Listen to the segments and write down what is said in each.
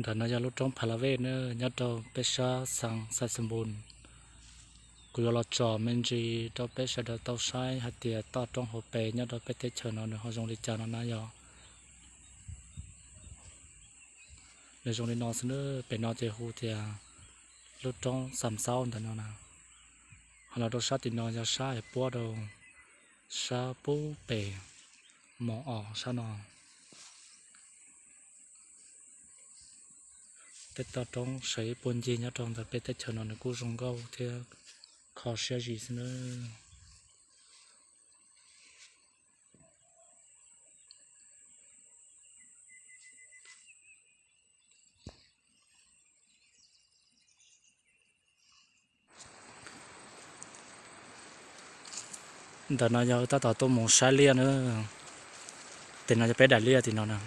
Ntawm no yog lub roob Pha La Vej na, nyob rau peb sab xeev Xais Xais Npus. Kuv yuav los tsom me ntsis rau peb sawv daws tau saib hais tias toj roob hauv pes nyob rau peb teb chaws no nws ho zoo li cas no na yog. Nws zoo li no xwb na, pem no ces hu tias lub roob Xam Xaub ntawm no na. Ho los rau sab tim no yog sab es puab rau sab pub pem Mos Os sab no. Peb toj roob sawv ib puag ncig nyob rau ntawm peb teb chaws no nws kuj zoo nkauj thiab kho siab zis xwb na. Ntawm no yog tab tom tuaj mus saib liaj na. Tim no yog peb daim liaj tim no na.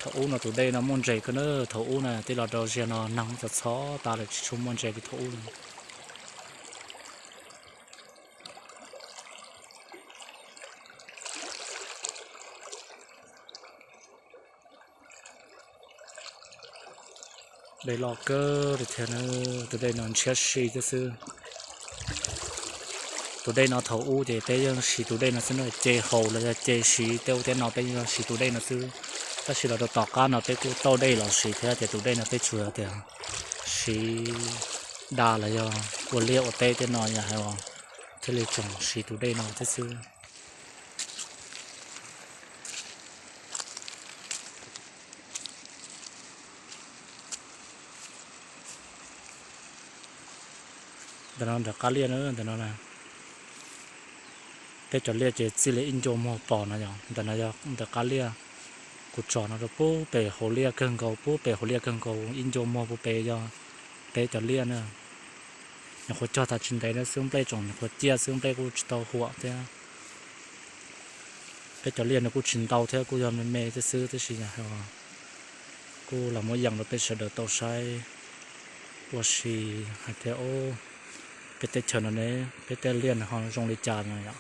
Thaum ub no tus dej no muaj ntses kawg na, thaum ub na twb los rau ziag no neeg txom txhob tas lawm tsis tshua muaj ntses li thaum ub li. Dej loj kawg li thiab na, tus dej no ntshiab si thiab xwb. Tus dej no thaum ub ces peb yeej siv tus dej no xwb na, ce haus los yog ce siv tej ub tej no peb yeej siv tus dej no xwb. Tab sis los rau tom qab no peb kuj tauj dej los siv thiab ces tus dej no peb tsuas tias siv da los yog ua liaj ua teb tej no yog hais thiaj li tsoom siv tus dej no thiab xwb. Ntawm no nram qab liaj na, ntawm no na, peb cov liaj ces txij li ib ncua muag pom no yog ntawm no yog ntawm qab liaj. Kuv tsom no rau pub pem hauv liaj kawg nkaus, pub pem hauv liaj kawg nkaus ib ncua muag pub pem yog peb cov liaj na. Nyuam qhuav cog tas tsis ntev na xwb nplej tsoom nyuam qhuav ciaj xwb nplej kuj tsis tau huam thiab. Peb cov liaj nws kuj tsis ntau thiab kuj yog me me thiab xwb tab sis kuj los muab yees rau peb sawv daws tau saib ua si hais tias peb teb chaws no ne, peb tej liaj nws ho zoo li cas no yom.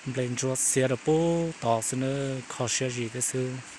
Nplej ntsuab xiab rau pub tod xwb na, kho siab zis thiab xwb.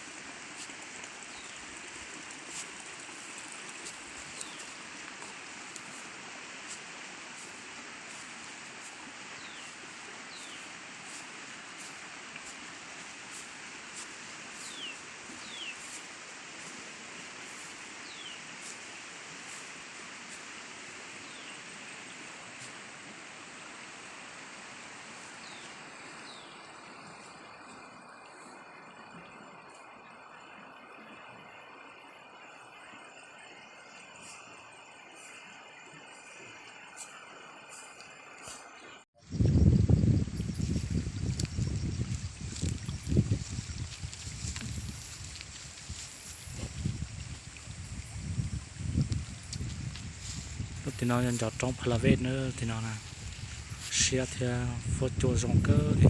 Lub tim no yog ncov roob Pha La Vej na, tim no na, siab thiab fuab cua zoo kawg li.